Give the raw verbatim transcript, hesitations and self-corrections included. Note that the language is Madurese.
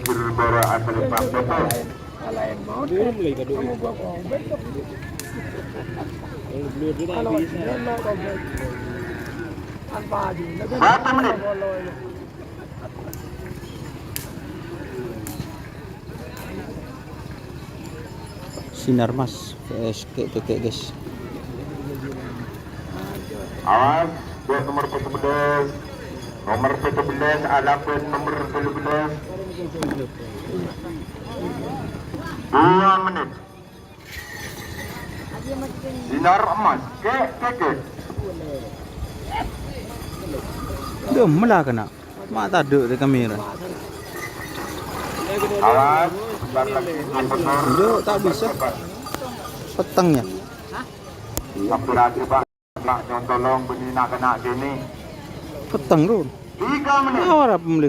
Juru bara asal Pak Toto. Satu menit. Sinarmas V S Kek Kek Kek, guys. Awas, buat nomor tujuh belas. Nomor tujuh belas, alapan nomor tujuh belas. Dua menit. Sinar emas, Kek Kek Kek. Duh, mela kena. Ma' taduk di kamera. Awas, sebentar lagi kompetitor. Yo, tak bisa. Petengnya. Hampir aja, Pak. Nak nyonto long bini nak kena gini. Peteng, Run. Tiga menit. Ora pemilik.